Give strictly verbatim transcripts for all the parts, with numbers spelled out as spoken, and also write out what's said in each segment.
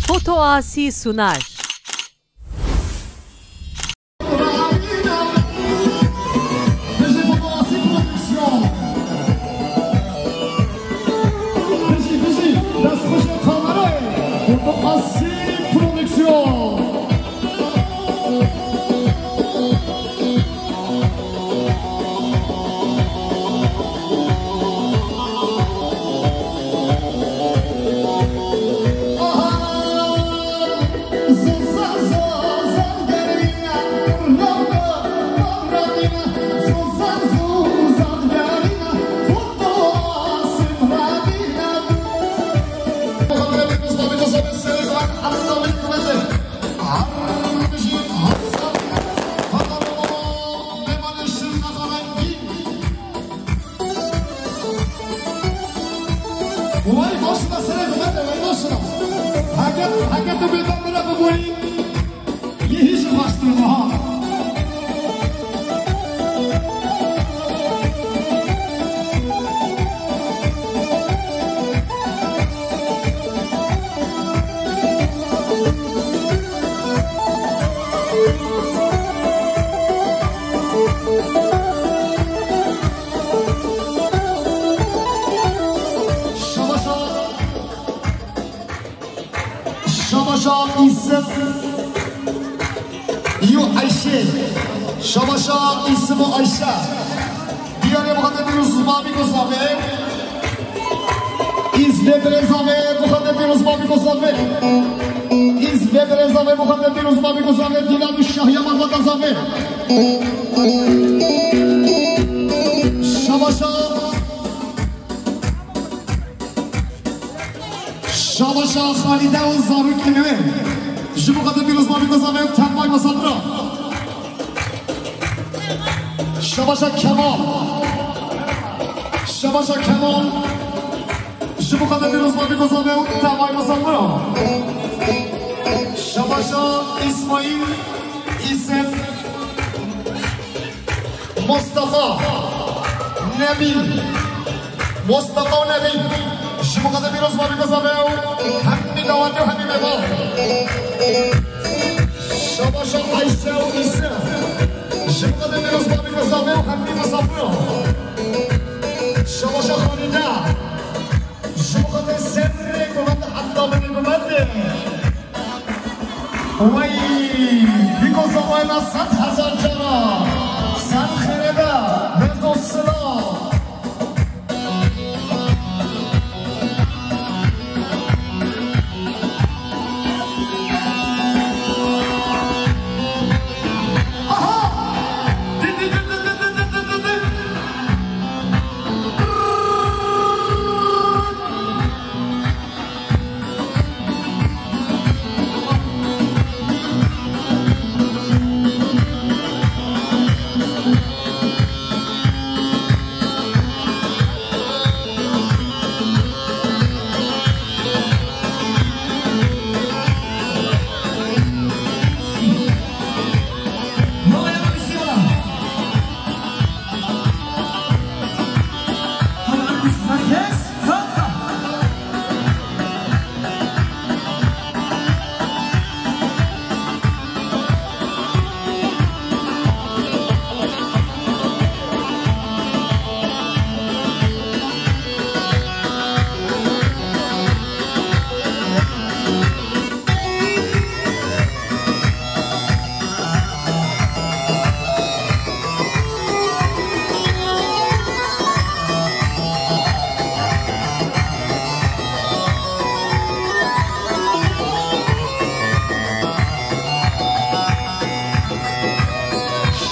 Foto Asi sunar. Wey başına, serê xwe de, wey başına. Heke, heke tu bêdeng bira biborî, yê hî jî xweştir e ha. Şabaşa, şabaşa îsim yo Ayşe. Şabaşa îsim o Ayşe. Diyarê bixate pîroz bavî ku zave. Îz vê birêzavê bixate pîroz bavî ku zave. Îz vê birêzavê bixate pîroz bavî ku zave. Dîlan û Şahiya bixate zave. Şabaşa. Şabaşa Xalîde û zarokên wê. Ji bo xatir pîrozbavî ku zave û tevmay mesafira. Şabaşa Kemal. Şabaşa Kemal. Ji bo xatir pîrozbavî ku zave û tevmay mesafira. Şabaşa Îsmaîl Îsef. Mustafa, Nebî. Mustafa û Nebî. Ji bo xatir pîroz bavî ku zave û hemî dawetê û hemî mêvan. Şabaşa Ayşe û Îse. Ji bo xatir pîroz bavî ku zave û hemî misafir. Şabaşa Xalîde. Ji bo xatir serê ku vete heta binê ku vete. Wey, biko zavayna sed hezar cara. Ser xêre be, rêz û silav. Aha! Di, di, di.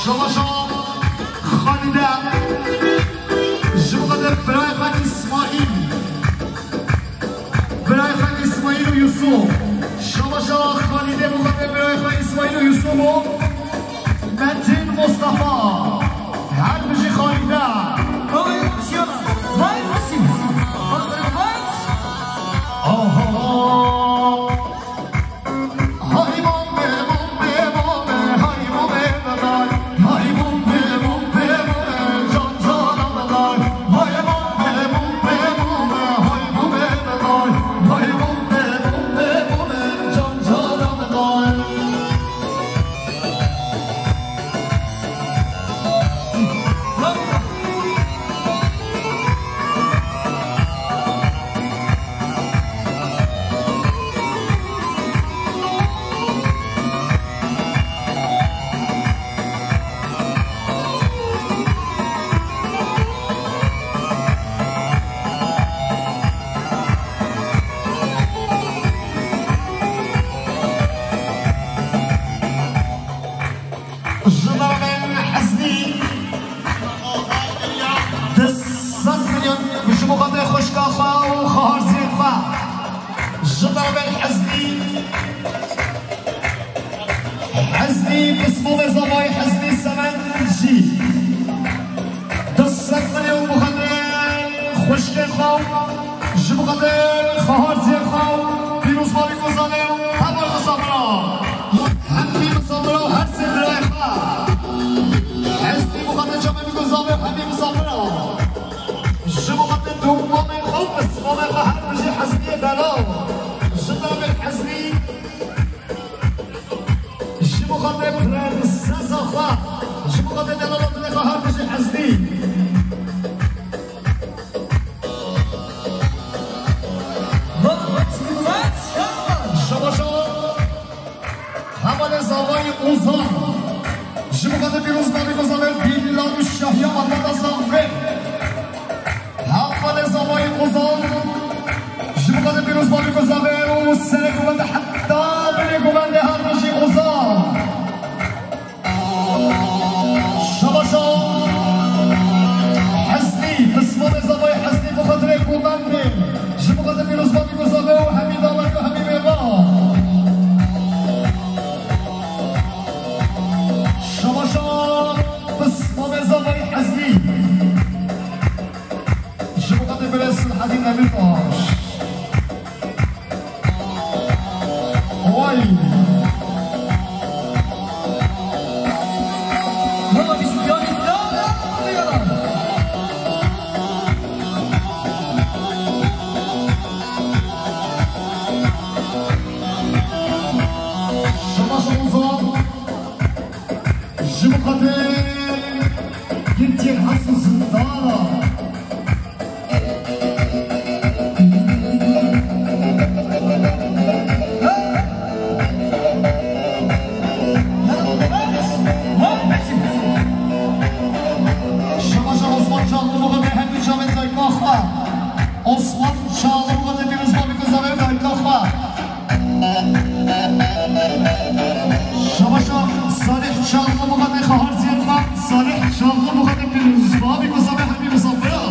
Şabaşa Xalîde, ji bo xatir birayê xwe Îsmaîl. Birayê xwe Îsmaîl û Yusuf. Şabaşa Xalîde bo xatir birayê xwe Îsmaîl û Yusuf û Metin Mustafa. Her bijî Xalîde. Aha. Ji navê Heznî, Heznî, pismamê zavayê Heznî Semend jî du sed milyon bi xatirê xwişkê xwe, ji bo xatir xeharziyê xwe, pîrozbahî gozanê û hemû misafira. Hemî misafira û her sê birayê xwe. Heznî bo xatir çavê bigozanê û hemî misafira. Ji bo xatir dûmamê xwe, pismamê xwe her bijî Hezniyê belav. Ji navê Heznî, ji bo xatir prensesa xwe, ji bo xatir delala dilê xwe her bijî Heznî. Şabaşo. Hevalê zavayî Ozan. Ji bo xatir pîrozbahî gozanê Dîlan û Şahiya Amada Zavê. Hevalê zavayî Ozan. Ji bo xatir pîrozbahî gozanê û serê govendê heta binê govendê her bijî Ozan. Şabaşo. Heznî, pismamê zavayê Heznî bo xatirê govendê. Ji bo xatir pîrozbahî gozanê û hemî dawet û hemî mêvan. Şabaşo, pismamê zavayê Heznî. Ji bo xatir birê Silhedîn Demîrtaş. Vay! Şabaş Ozan. Ji bo xatir girtiyên hes û zindana. Şabaşa Osman Çağlı bo xatir her du çavên dayika xwe. Osman Çağlı bo xatir pîrozbahî gozanê dayika xwe. Şabaşa Salih Çağlı bo xatir xeharziyên xwe. Salih Çağlı bo xatir pîrozbahî gozanê hemî misafira.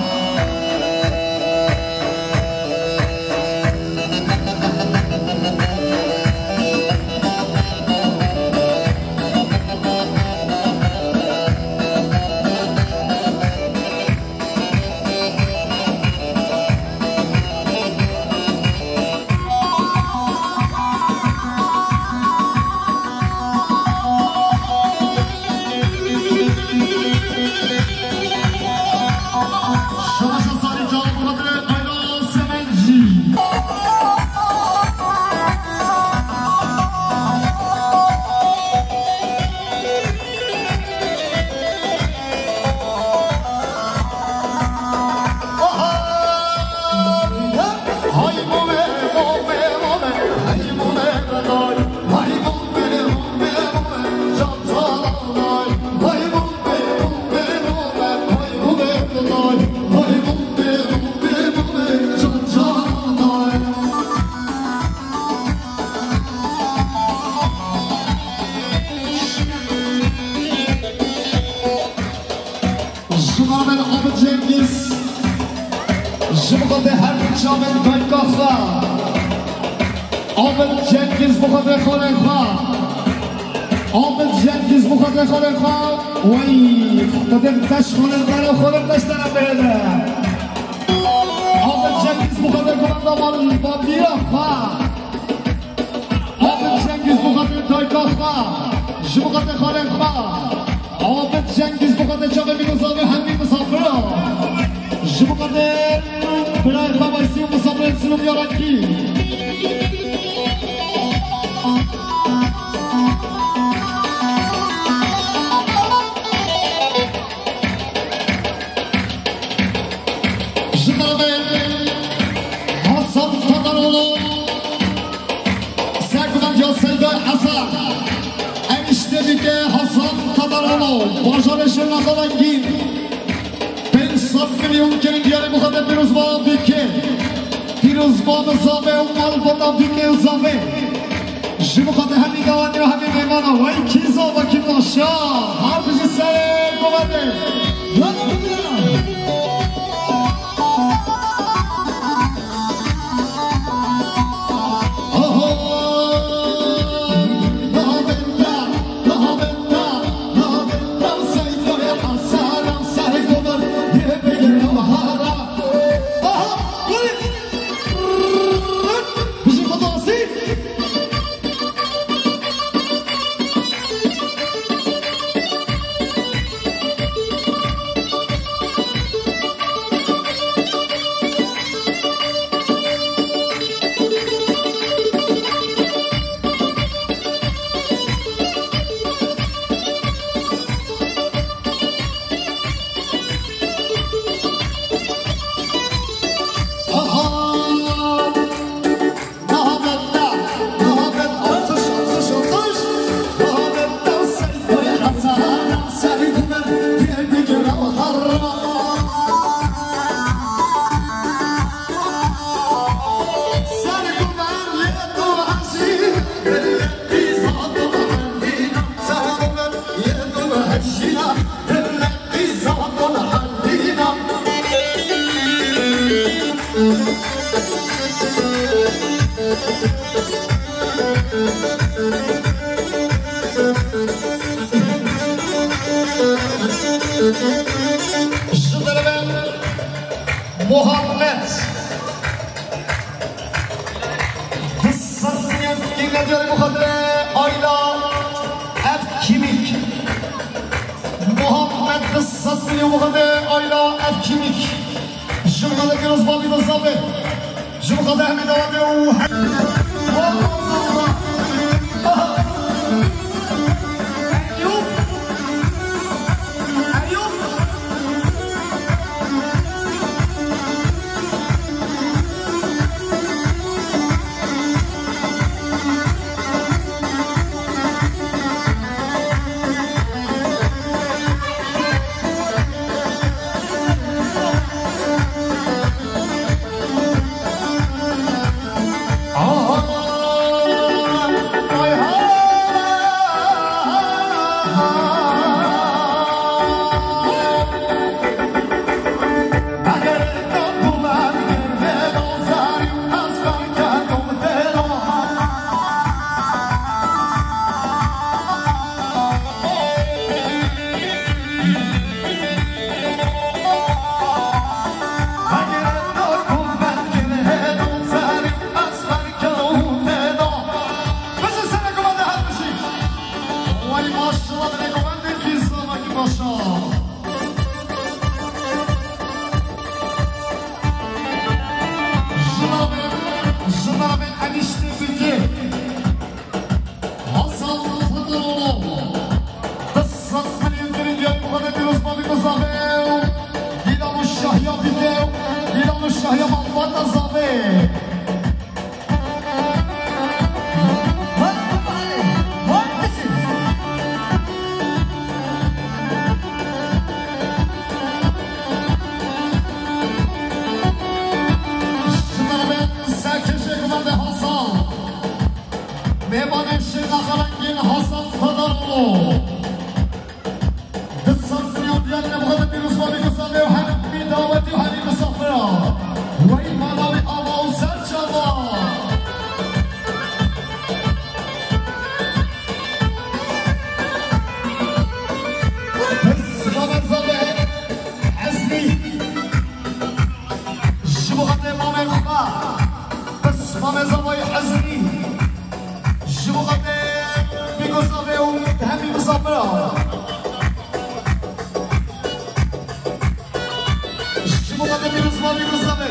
Şabaşa Salih Çağlı bo xatirê Ayla Semenci. Ji navê Abid Cengiz, ji bo xatir her du çavên dayika xwe. Abid Cengiz bo xatir xalên xwe. Abid Cengiz bo xatir xalên xwe. Wey, xwedê beş xalên dere, xalên beş dere bêne. Abid Cengiz bo xatir govenda mal babîya xwe. Abid Cengiz bo xatir dayika xwe, ji bo xatir xalên xwe. Abid Cengiz bo xatir çavê bî gozanê hemî misafira. Ji bo xatir birayê xwe Veysî û misafirên Silûmiya Renkî. Ji navê Hasan Tataroğlu, serguvendiya Seyda Hasan, enişte dike Hasan Tataroğlu, bajarê Şirnexa Rengîn, pênc sed milyon kirin diyarê bo xatir pîrozbahî dike, pîrozbahî zavê û malbata dike û zavê. Ji bo xatir hemî dewanî û hemî mêvana, wey kî zava kî taşa, her bijî serê govendê. Bravo, bravo. Ji derve Muhammed. Kî ne diyarî bixwe de Ayla Evkimîk. Muhammed du sed milyon bixwe de Ayla Evkimîk. Ji xwe de pîroz babî de zabe. Ji xwe de hemî dawate û he- Jinavên, jinavên eniştê Bilgê. Hasan Tataroğlu. Qismet milyon birinci yarı bu kadar bir uzmanlık uzavê. Dilan û Şahya Bilgê. Dilan û Şahya Malbata zavê. Ji me re bên serkêşê Guherdê Hasan, mêvanê Şêxa Xelengên Hasan Fedaroğlu. Di sed milyon diyarine bi xwe de pîrozbabî guherdê û herî dawetî û herî misafira. Wey mala wî ava û serçava. Pismamê zavê Eznî. Ji bo xatirê mamê xwe. Pismamê zavayî Eznî. Ji bo xatirê pîrozbabê û hemî misafira. Ji bo xatirê pîrozbabî guherdê.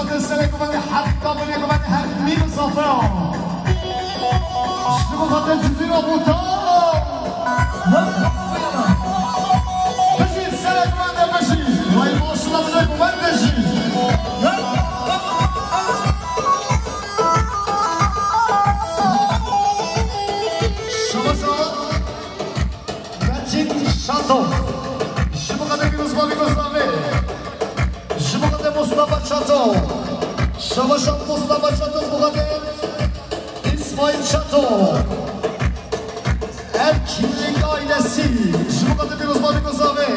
Serê guvenê heta binê guvenê her mî misafira. Ji bo xatir Cizîra Botan. Bijî serê guvenê bijî. Way maşallah binê guvenê jî. Şabaş. Metin Şato. Ji bo xatir Pîrozbabî Gozavê. Ji bo xatir Mustafa Çato. Şabaşa Mustafa Çato, ji bo xatir İsmail Çato. Ev Kîmlik ailesi. Ji bo xatir Pîrozbabî Gozavê.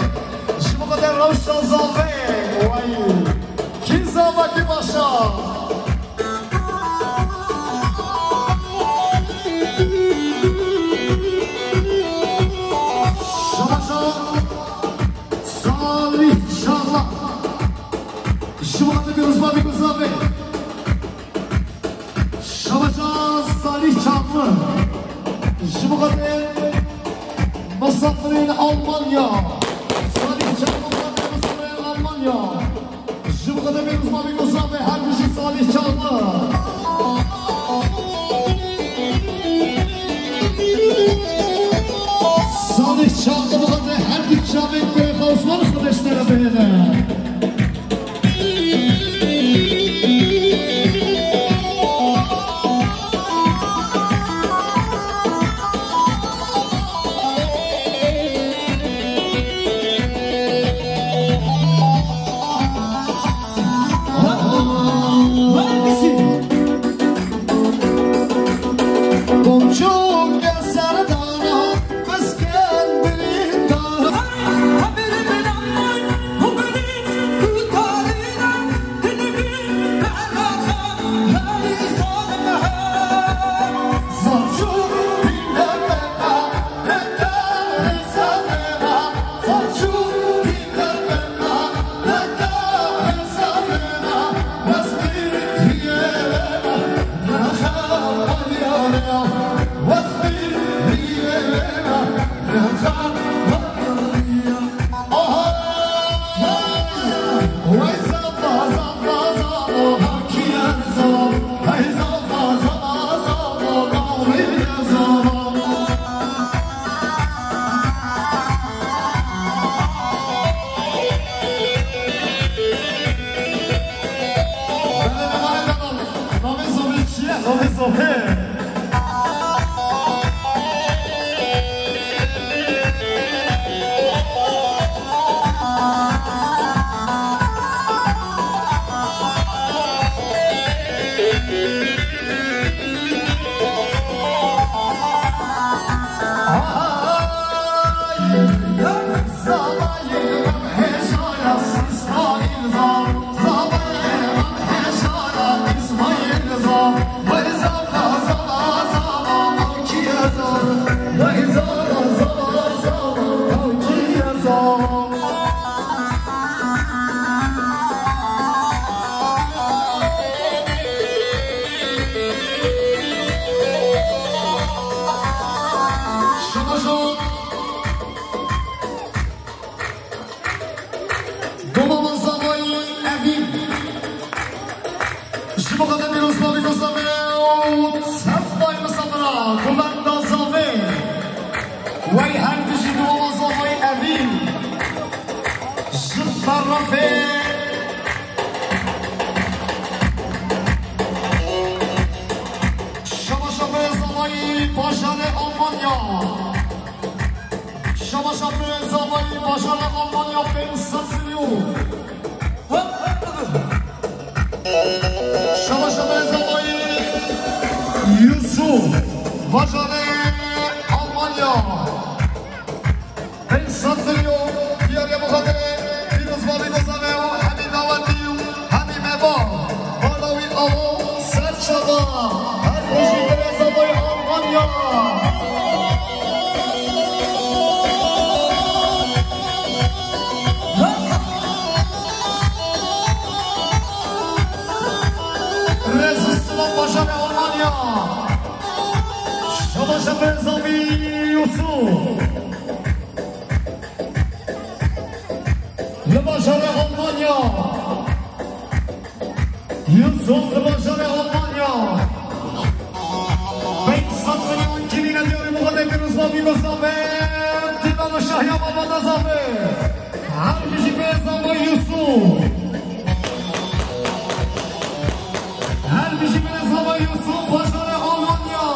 Ji bo xatir Rewşa Zavê. Way. Kî zava kî baş a. Şabaşa Salih Çağla. Ji bo xatir Pîrozbabî Gozavê. Şabaşa Salih Çağla. Ji bo xatir misafirên Almanya. Salih Çağla, misafirên Almanya. Ji bo xatir Pîrozbabî Gozavê, her bijî Salih Çağla. Salih Çağla, bo xatir her du çavên kurê xwe Osman, Xwedê ji te re bihêle. Navê Zobê çi ye? Navê Zobê. Doma min zavayî evî. Ji bo xatir Pîrozbabî Gozavê û çend mayî misafira, Gulenda Zavê. Wey her bijî doma min zavayî evî. Ji terefê Şabaşa Birêz Zavayî, bajarê Almanya. Şabaşa Birêz Zavayî, bajarê Almanya, pênc sed milyon. Şabaşa Birêz Zavayî, Yusuf, bajarê Almanya. Pênc sed milyon diyariye bo xatirê Pîrozbabî Gozavê û hemî dawetî û hemî mêvan. Bala wî ava ser çava. Her bijî Birêz Zavayî Almanya. Rêz û silav bajarê Almanya. Şabaşa Birêz Zavayî Yusuf. Li bajarê Almanya. Yusuf li bajarê Almanya. Pênc sed milyon kîlîne diyarê Muxadê Pîrozbahî Gozabê. Dîna li şahiya malbata Zabê. Her bijî pê Zabê Yusuf. Her bijî pê Zabê Yusuf, bajarê Almanya.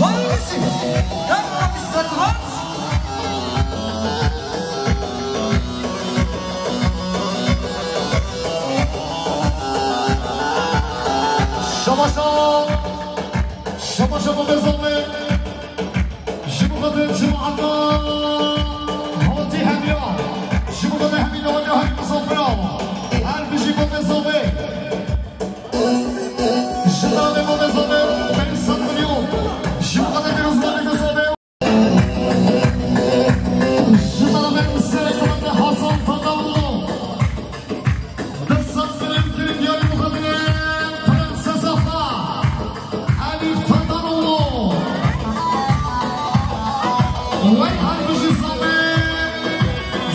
Var mısın? Yapma bir satranç. Şabaşa, şabaşa bo bezame. Ji bo xatir cemaeta hatî hemiya. Ji bo xatir hemî dawaniya hemî misafira. Her bijî bo bezame. Ji navê bo bezame. Pênc sed milyon. Ji bo xatir pîrozbahî Gozabê. Ji navê Serokê Hasan Fataoğlu, di sed milyon kirî diyarî Muxadê Prensesa xwe, Elîf Fataoğlu. Wey her bijî Zabê,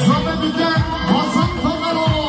Zabê bide Hasan Fataoğlu.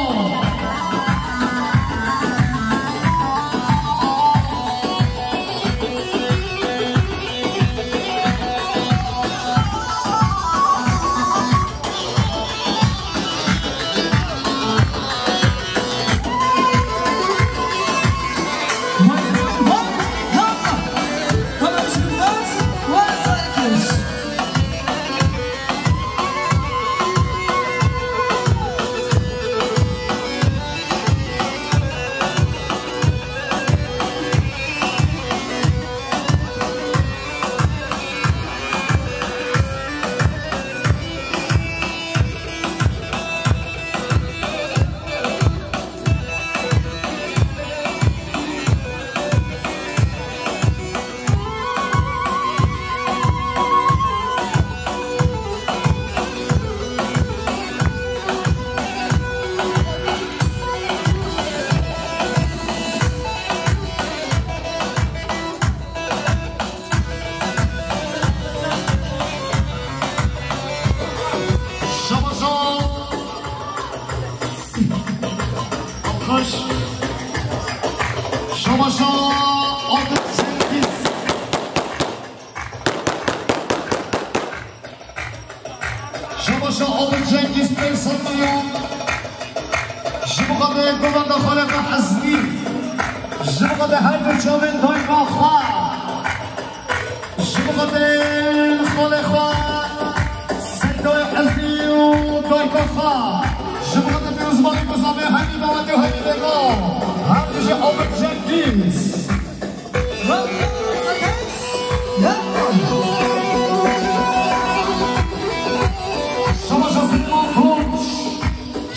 Şabaşa. Alkış. Şabaşa. Alkış. Şabaşa Alim Cengiz pênc sed milyon. Ji bo xatirê govenda xalê xwe Eznî. Ji bo xatirê her du çavên dayika xwe. Ji bo xatirê xalê xwe Seydayê Eznî û dayika xwe. Ji bo xatirê pîrozbahî Gozabê hemî dawetê û hemî bêga. Her bijî Alim Cengiz. Şabaşa Silêman Tunç.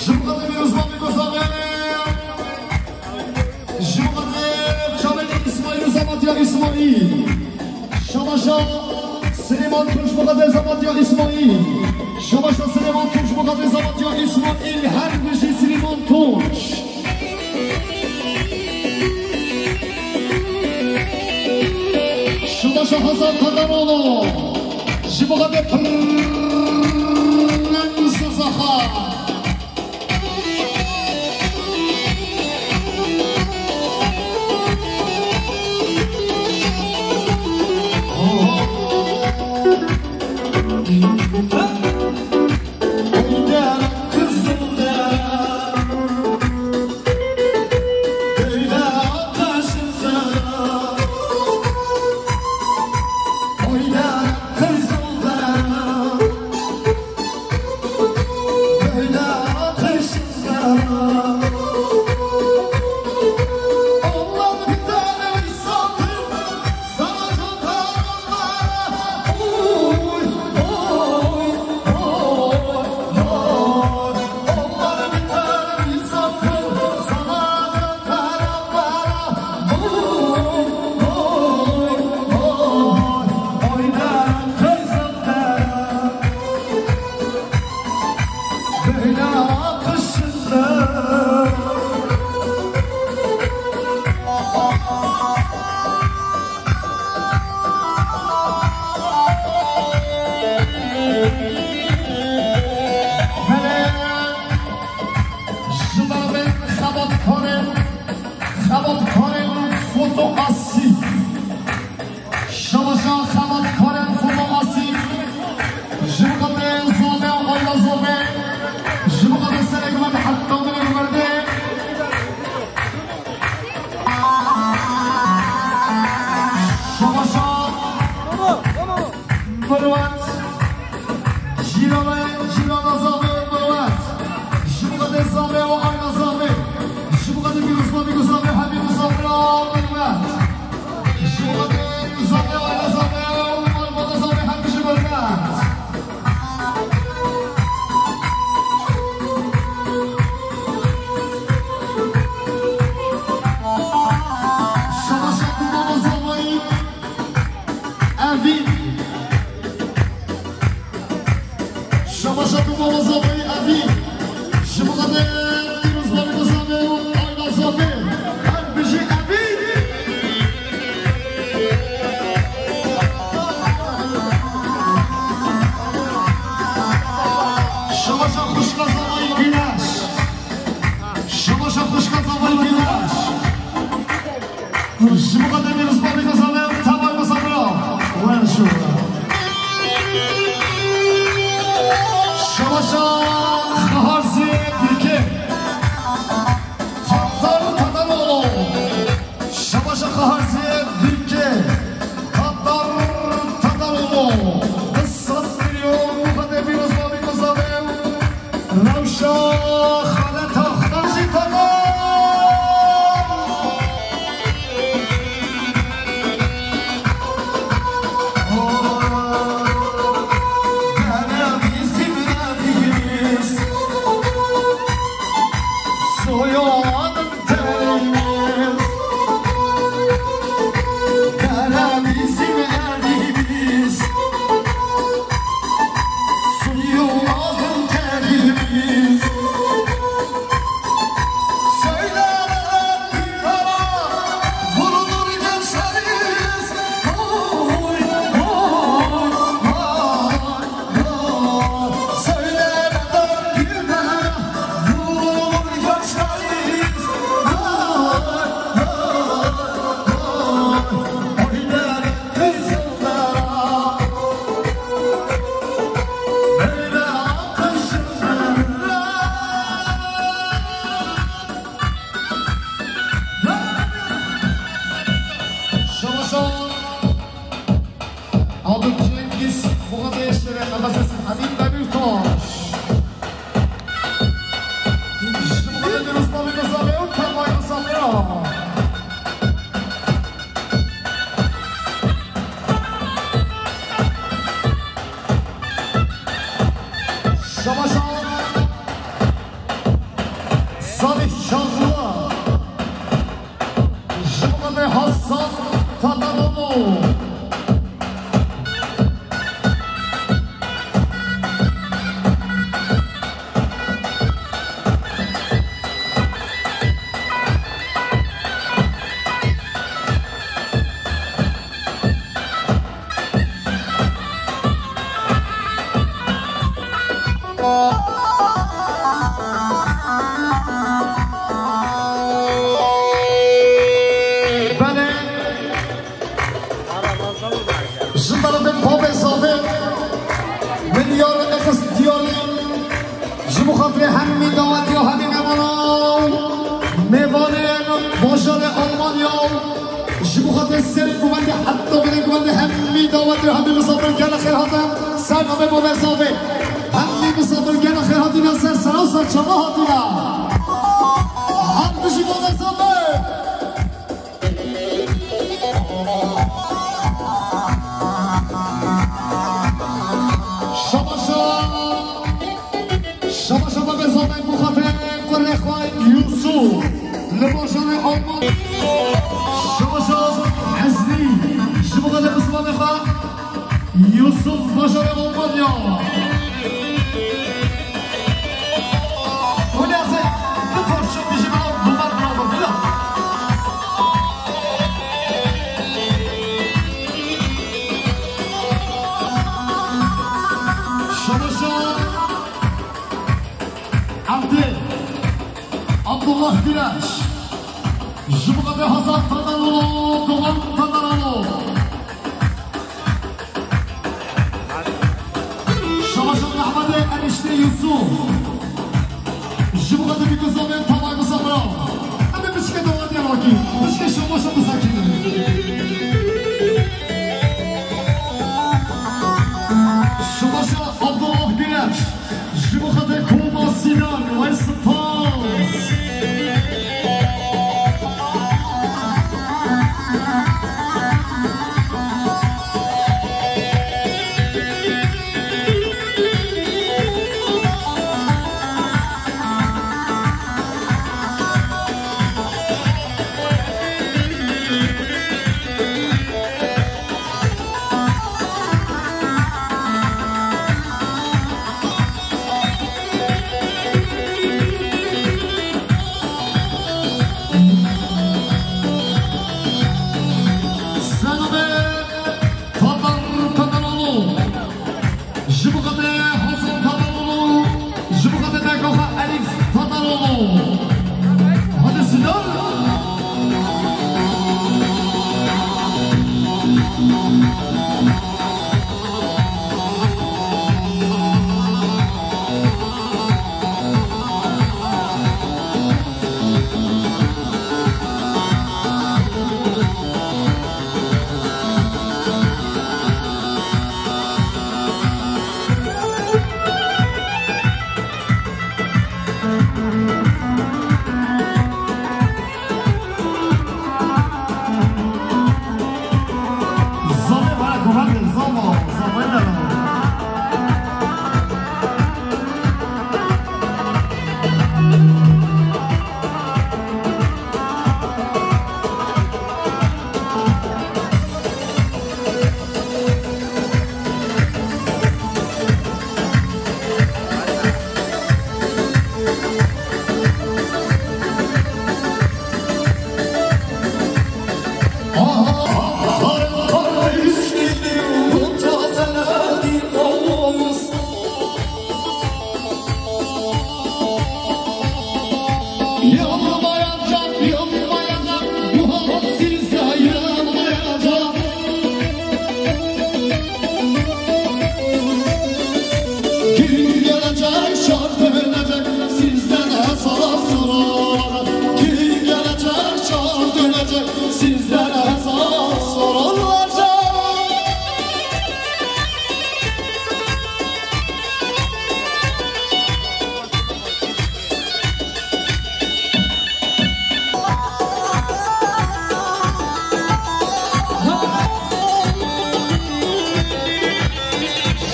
Ji bo xatirê pîrozbahî Gozabê. Ji bo xatirê çavên Îsmaîl û zematiya Îsmaîl. Şabaşa Silêman Tunç bo xatirê zematiya Îsmaîl. Şabaşa Silêman Tunç bo xatirê zematiya Îsmaîl. Her bijî Silêman Tunç. Şabaşa Hasan Kandaroğlu. Ji bo xatirê Prensesa xwe. Xebatkarên, xebatkarên fotoasî. Şabaşa xebatkarên fotoasî. Ji bo xatirê zame û ayla zame. Ji bo xatirê serê guhê heta binê guhê. Şabaşa. Mirwet. Cîrana, cîrana zame, mirwet. Ji bo xatirê zame û ayna zame. Ji bo xatirê pîrozbabî ku zame, hemî ku zame ra mirwet. Ji bo xatirê zame û ayna zame û malbata zame hemî ji mirwet. Şabaşa tu baba zamayî. Evîn. Şabaşa tu baba zamayî Evîn. Ji bo xatirê pîrozbabî ku zame û ayna zame. Her bijî Evîn. Şabaşa xwişka zamayî Güneş. Şabaşa xwişka zamayî Güneş. Ji bo xatirê pîrozbabî ku zame û tevay ku zame ra. Wen şû. Şabaşa Xaharzê Dîkê. Tatar Tataroğlu. Şabaşa Xaharzê Dîkê. Tatar Tataroğlu. Du sed milyon bo xatirê pîrozbabî ku zame û Rewşa xaleta xwe jî tene. Soyad Şabaşa Abdülcengiz Muhammed Şeref Abasas Habib Demirtaş. Şabaşa Demirtaş Muhammed Şeref Abasas. Şabaşa Salih Çağla. Ji bo xatirê Hasan Tatanoğlu. Belê. Ji terefê Babê Zavê milyar nexist diyarî. Ji bo xatirê hemî dawetiya hemî mêvana û mêvanên bajarê Almanya û ji bo xatirê serê guvendê heta binê guvendê hemî dawetê hemî misafir gelek xêr hatin. Ser navê Babê Zavê hemî misafir gelek xêr hatine ser sera û ser çava hatine. Her bijî Babê Zavê. Şabaşa, şabaşa Babê Zavê bo xatirê kurê xwe Yusuf li bajarê Alman. Şabaşa Eznî, ji bo xatirê bi zimanê xwe Yusuf bajarê Almanya. Hûn ê ez ê du parçe bijîm, ew bi me birabe, bila. Şabaşa Abdê, Abdullah Güneş. Ji bo xatirê Hazar Tataroglu, Doğan Tataroglu. Şabaşa Mehmedê Enişte Yusuf. Ji bo xatirê Guzamê Tavay Guzamra. Em ê biçike dewa Diyarbakir. Biçike şabaşa Guzakî. Şabaşa Abdullah Güneş. Ji bo xatirê Koma Sinan, wey spas. Senamê Tatar Tataroğlu. Ji bo xatirê Hasan Tataroğlu, ji bo xatirê Mekoxa Elîf Tataroğlu. Hadi Sinan. Zafê were guhend, zaf, zafê de. Yanmayacak, yanmayacak, bu halk sizde yanmayacak. Gün gelecek, şart dönecek, sizden hesap sorulacak. Gün gelecek, şart dönecek, sizden hesap sorulacak.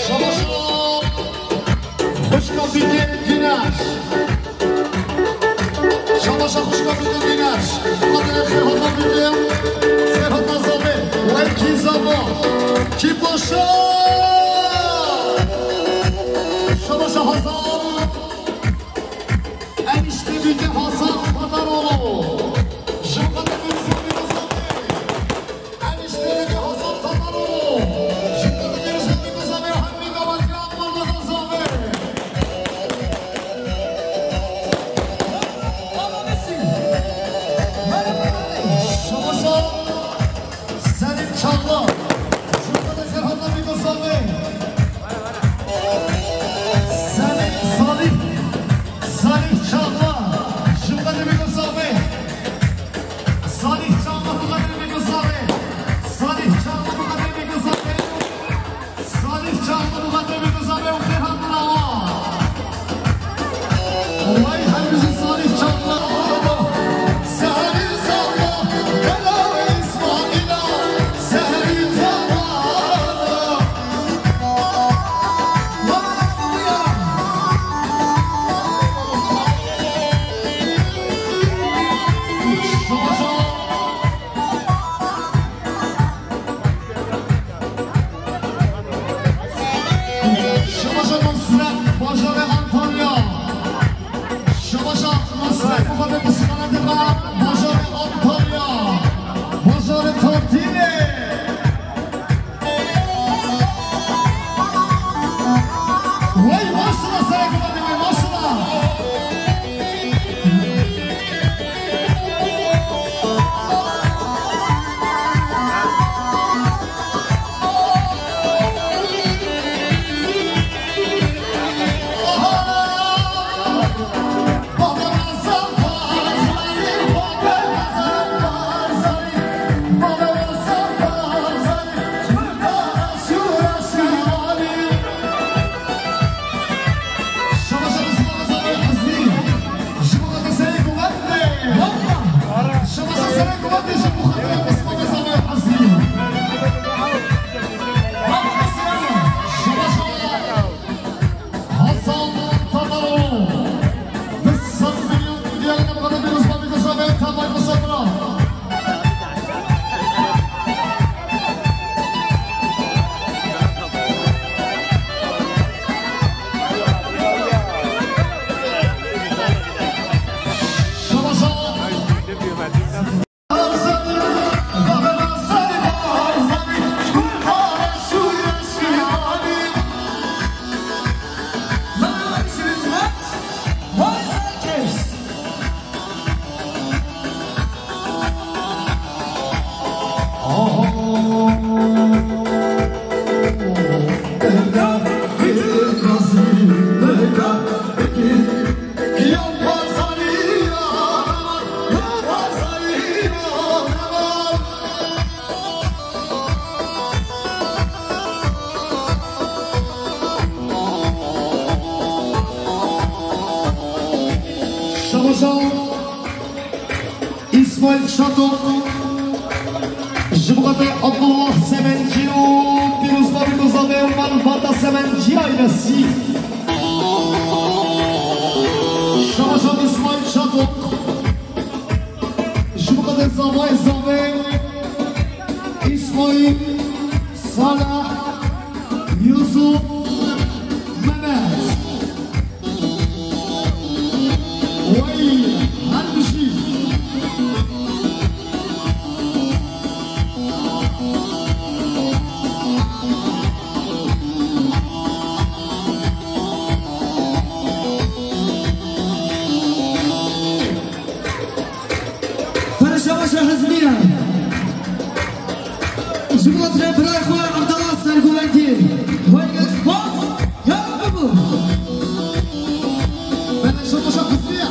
Şabaşa xwişka Bîtê Dînar. Şabaşa xwişka Bîtê Dînar. Xwedê xêr hatna Bîtê. Xêr hatna Zavê. Wekî Zava. Kî paşa. Şabaşa Hazar. Enişte Bîtê Hasan Tataroğlu. Ji bo xatirê Guzamê Guzamê. Enişte Bîtê Hasan Tataroğlu. Ji bo xatirê Guzamê Guzamê, hemî davetkiran, Mehmeta Zavê. Şabaşa. Selim Çağlar. Ji bo xatirê Serhat Nabî Gozanê. Selim Çato. Ji bo xatirê Abdullah Semencî û pîrozbavî Gozavê û malbata Semencî ailesî. Şaşa Îsmaîl Çato. Ji bo xatirê zavayê zavê Îsmaîl, Salah, Yusuf, Mehmet. Wey, her bijî. Pere şabaşa hizmiya. Ji bo xatirê birayê xwe Abdullah Sergûvendî. Wey gelek spas. Ya bibû. Pere şabaşa hizmiya.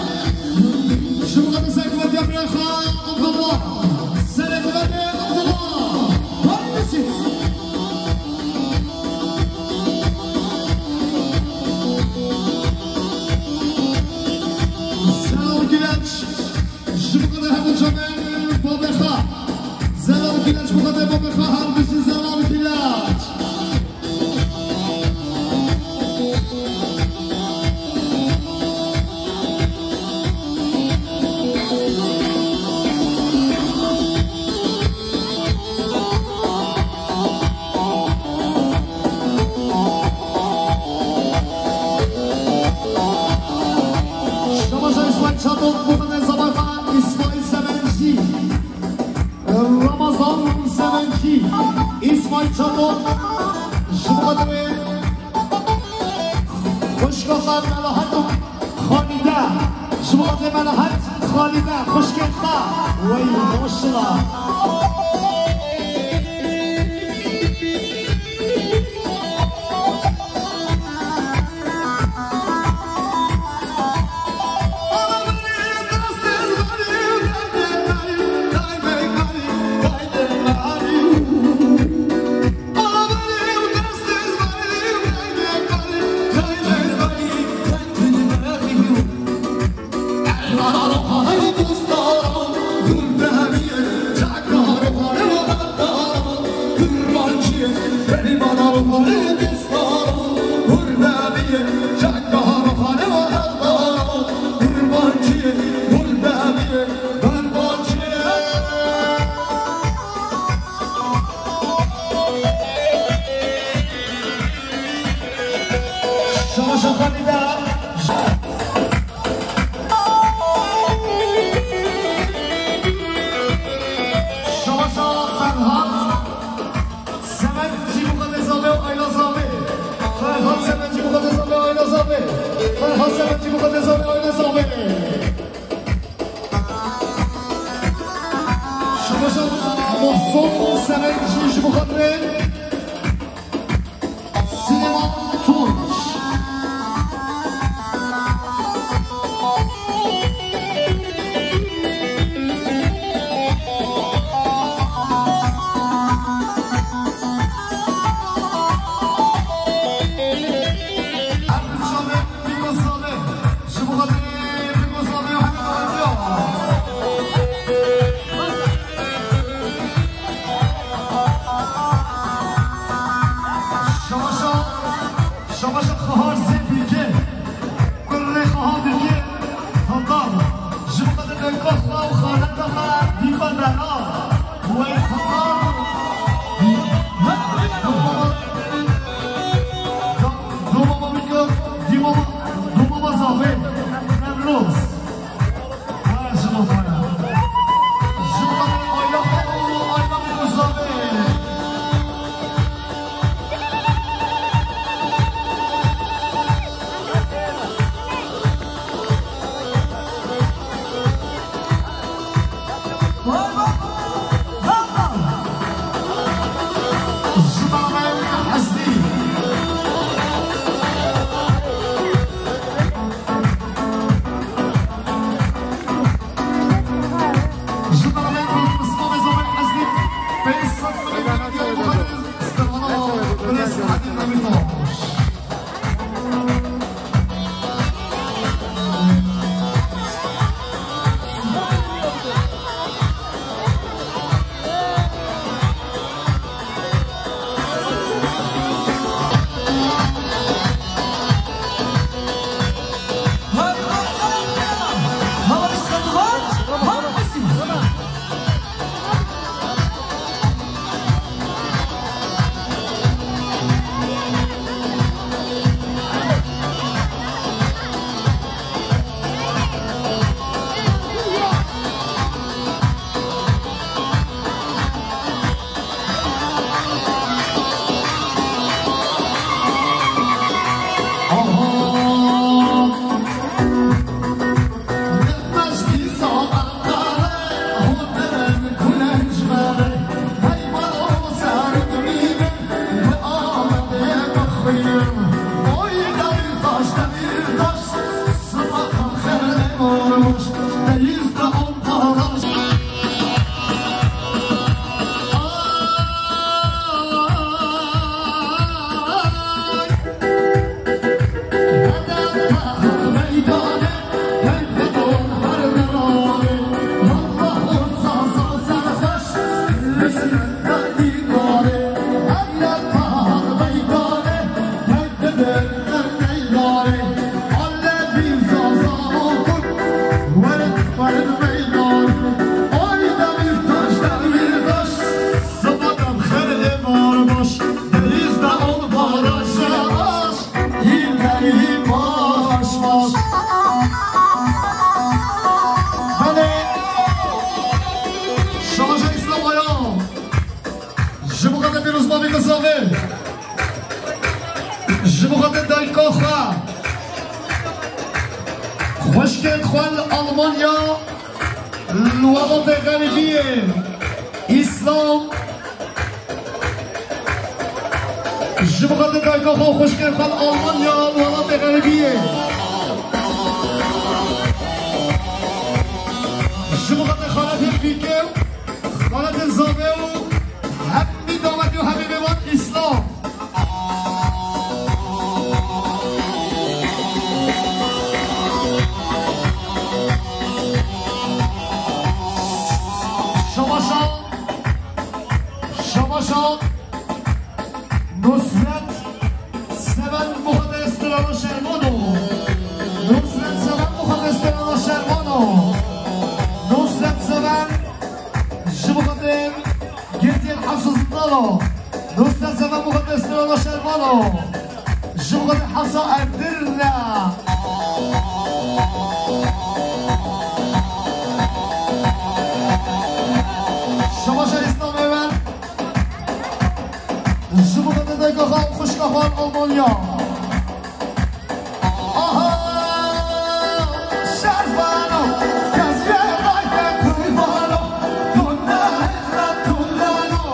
Ji bo xatirê Sergûvendiya birayê xwe Abdullah. Sergûvendî Abdullah. Wey bijî. Sağ ol Gülenç. Ji bo xatirê hemû camên babê xwe. Zelal Gilaç, ji bo xatirê babê xwe, her bijî Zelal Gilaç. Şabaşa Îsmaîl Çato, ji bo xatirê zavayê xwe Îsmaîl Semencî. Ramazan Semencî, Îsmaîl Çato, ji bo xatirê xwişka xwe Melahat û Xalîde, ji bo xatirê Melahat, Xalîde, xwişkên xwe, wey maşallah. Şaşa Xalîde. Şaşa Ferhat Semencî, ji bo xatirê zavê û aîla zavê. Ferhat Semencî, ji bo xatirê zavê û aîla zavê. Ferhat Semencî, ji bo xatirê zavê û aîla zavê. Şaşa Mahsun Semencî, ji bo xatirê Süleyman Tunç. Ji bo xatirê Yugoslavya hene diwetiya. Şaşa, şaşa Xahar Zê Bîrkê. Kurê Xahar Bîrkê. Xatar. Ji bo xatirê deka xwe û xaleta xwe dîka dera. Wey Xatar. Doma bîka, dîma, doma zafê. Emroz. Belê, şaje Îslam aya. Ji bo xatir pîrozbavî Dizavê. Ji bo xatir dayika xwe. Xwişkên xwe li Almanya, li welatê xerîbiyê. Îslam. Ji bo xatir dayika xwe û xwişkên xwe li Almanya, li welatê xerîbiyê. Ji bo xatir xaletên pîkê û xaletên zavê û hemî dawetî û hemî mêvan Îslam. Şabaşa, şabaşa, Nusret Seven Muxadestirana Şervano. Nusret Seven Muxadestirana Şervano. Nusret Seven ji Muxadir Girtiyên Hafsa Zindano. Nusret Seven Muxadestirana Şervano. Ji Muxadir Hafsa Erdirne. Şabaşa Îslamê wer. Ji bo te dayka xwe û xwişka xwe Almanya. Aha! Şervano, kes yê dayke kurvano, tu ne hela tu nano,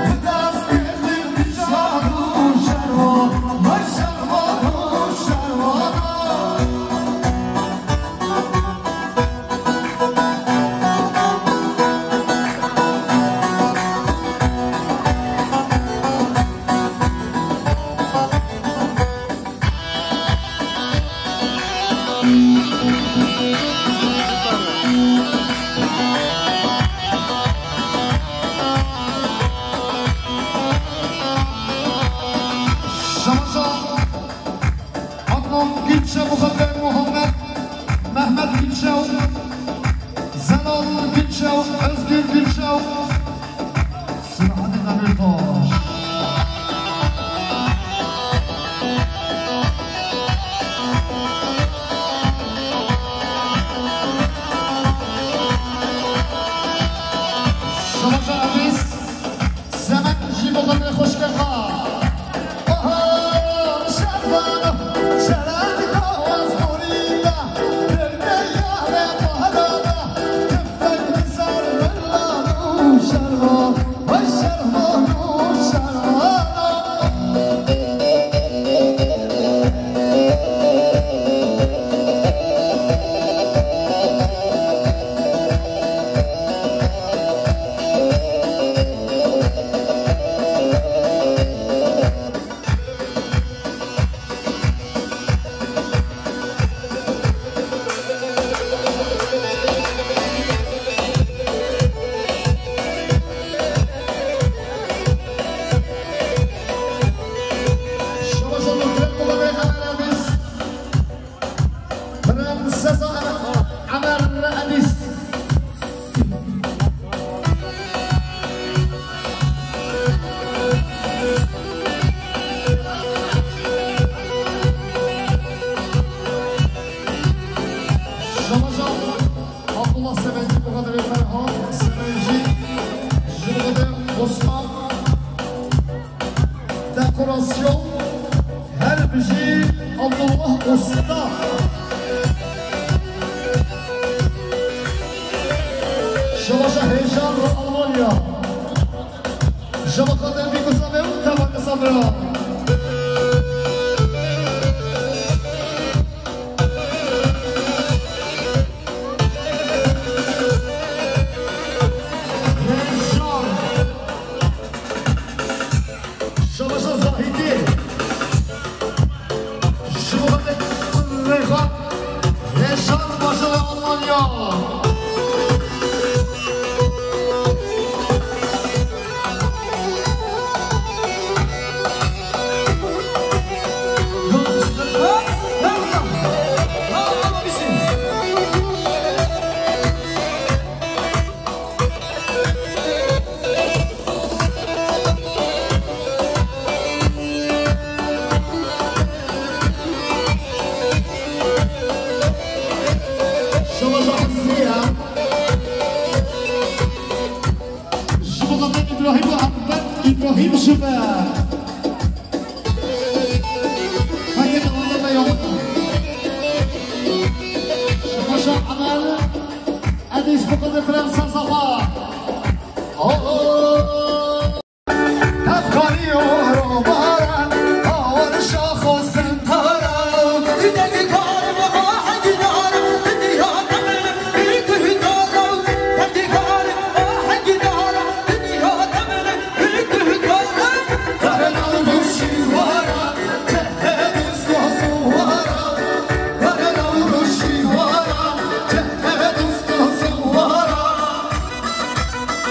bi destê xwe dijano, şervano, vay şervano, şervano. Şabaşa. Adnan Gülçev, Muzaffer Muhammed, Mehmet Gülçev, Zelal Gülçev, Özgür Gülçev, Selahattin Demirtaş. Şabaşa Aziz. Seven ji bo xatirê xwişkê xwe. Aha, şervano, şervano, ez gorî de, derdê yarê xwe helal de, tifek bi ser min lalo, şerva, vay şervano, şervano. Prinsesa Emer Enis. Şabaşa Abdullah Sevenci, bo xatirê Ferhat Sevenci, ji bo xatirê Osman. Dekorasyon, her bijî Abdullah Usta. Şebaşa Hêjan li Almanya. Ji bo xatir Bîkusa ve û Tevakisa ve. Hêjan. Şebaşa Zahîdî. Ji bo xatir Rêxa Hêşan bajarê Almanya. Şebaşa Hesniya. Ji bo xatir Îbrahîm û Ehmed Îbrahîm ji me. Heke dewamê me ya. Şebaşa Emel. Edî ji bo xatir Prensesa xwe. Oh.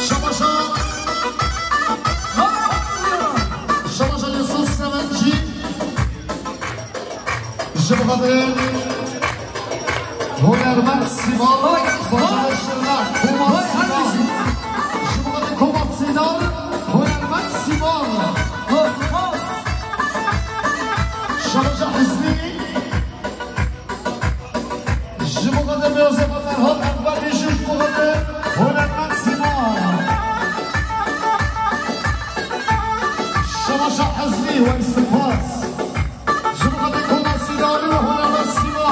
Şebaşa. Şebaşa Yusuf Sevenci. Ji bo xatir hunermend Sîmal, bajarê Şirnex, Koma Sîmal. Ji bo xatir Koma Sîmal, hunermend Sîmal. Şebaşa Hizbî. Ji bo xatir Beyazê xwe Ferhat Ekber Dîşû, ji bo xatir hunermend Sîma. Şebaşa Ezlî, wey spas. Ji bo xatir Koma Sîdalî û hunermend Sîma.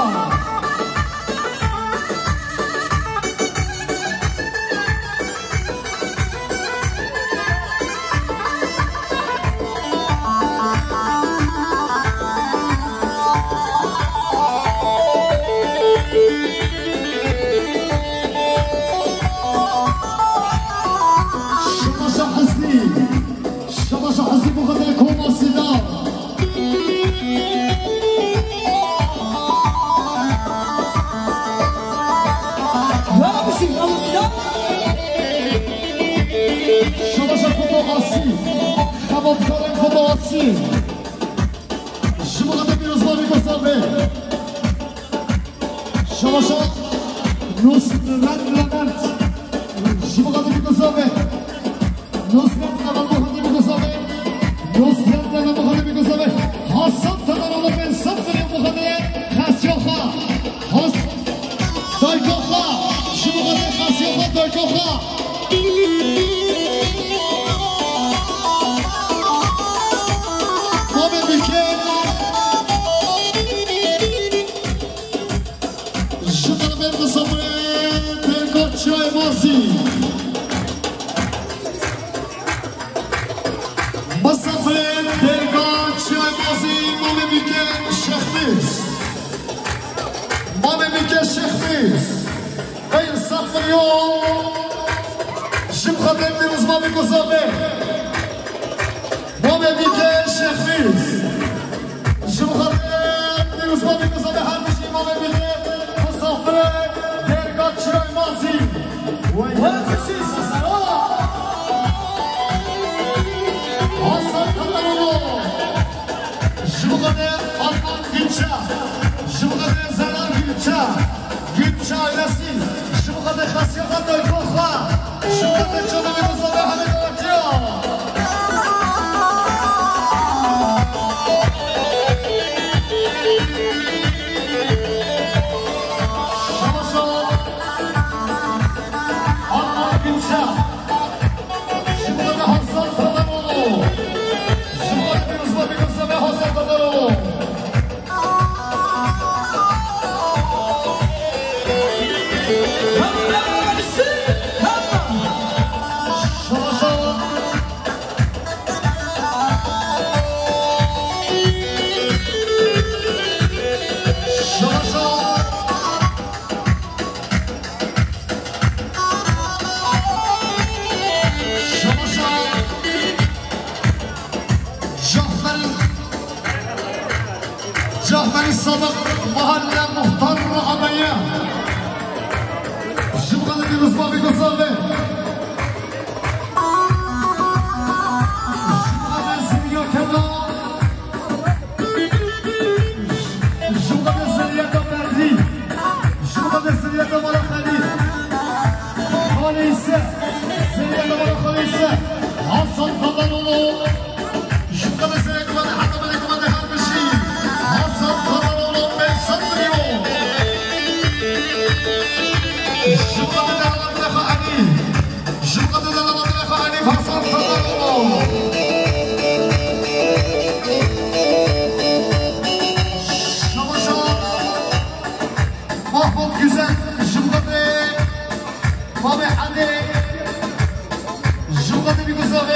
Şebaşa Hizbî. Şebaşa Hizbî bo xatirê Koma Sîdal. Şebaşa Foto Asî. Xebatkarên Foto Asî. Ji bo xatirê pîrozbahê Kosovê. Şebaşa Nusret Levent. Ji bo xatirê Kosovê. Nusret Levent bo xatirê Kosovê. Nusret Levent bo xatirê Kosovê. Hasan Tataroglu pênc sed milyon bo xatirê xesiya xwe. Has-, dayka xwe. Ji bo xatirê xesiya xwe dayka xwe. Mamê Bîkê. Ji xelbê misafirê Dêrga Çiyayê Mazî. Misafirê Dêrga Çiyayê Mazî, Mamê Bîkê Şêxmîrs. Mamê Bîkê Şêxmîrs. Pênc sed milyon. Ji bo xatirê pîrozbahê Kosovê. Mamê Bîkê Şêxmîrs. Ji bo xatirê pîrozbahê Kosovê her bijî Mamê Bîkê misafirê Dêrga Çiyayê Mazî. Wey xisîs sera. Hasan Tataroglu. Ji bo xatirê Adnan Gülçe. Ji bo xatirê Zehra Gülçe. Gülçe ailesi. Ji bo xatirê xesiyeta dayka xwe. Ji bo xatirê çavê Mîrza Mehemedê Atiya. Şaşa. Adnan Gülçe. Ji bo xatirê Hasan Tataroglu. Ji bo xatirê Mîrza Mehemedê Atiya ve Hasan Tataroglu. Hasan Kazanoğlu. Ji xwe de serê guhê, heta binê guhê her bişî. Hasan Kazanoğlu, pênc sed milyon. Ji xwe de delala xwe Elî. Ji xwe de delala xwe Elî, Hasan Kazanoğlu. Şabaşa. Mahmut Güzel, ji xwe de. Babê Edê. Ji xwe de bir güzel.